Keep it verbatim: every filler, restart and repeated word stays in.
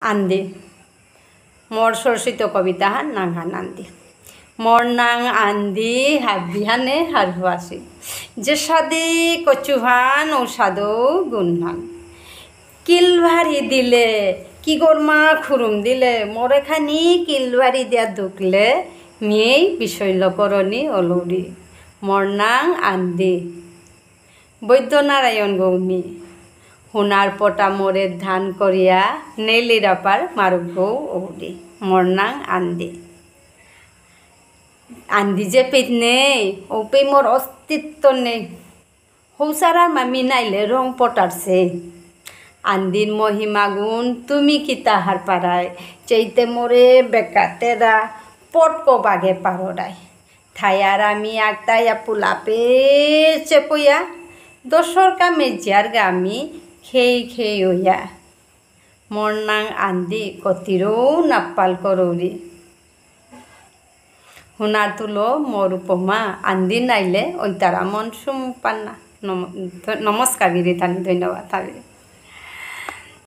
আন্দি। মোর স্বরচিত কবিতাহান নাঙহান আন্দি। মোর নাঙ আন্দি, হাবিহানে হারহুয়াসি। যে সাদে কচুহান ঔসাদে গুণহান। কিলভারি দিলে, কি গরমা খুরুম দিলে, মোরে খানি কিলভারি দিয়া দুকলে, মিয়েই বিষয় লকরণী অলৌরি। মোর নাঙ আন্দি। বৈদ্য নারায়ণ গৌমী, হুনার পটা মোরে দান করিয়া, নেলিরাপার মারুগ ঔরি। মোর নাঙ আন্দি। আন্দি যে পেইত নেই, ঔপেই মোর অস্তিত্ব নেই। হৌসারার মামি নাইলে রং পটারছে। আন্দির মহিমা গুণ তুমি কিতা হারপারায়, চেইতে মোরে বেকাতেরা পটকো বাগে পারোরায়। থায়ার আমি আগতায়া পুলাপে চেপইয়া, দশর কামে জিয়ারগা আমি খেই খেই হইয়া। মোর নাঙ আন্দি কতিরৌ নাপ্পাল করৌরি। হুনার তুলো মোর উপমা, আন্দি নাইলে ঐতারা মন সুম পান্না। নম-, নমস্কার গিরি থানি, ধন্যবাদ থানি।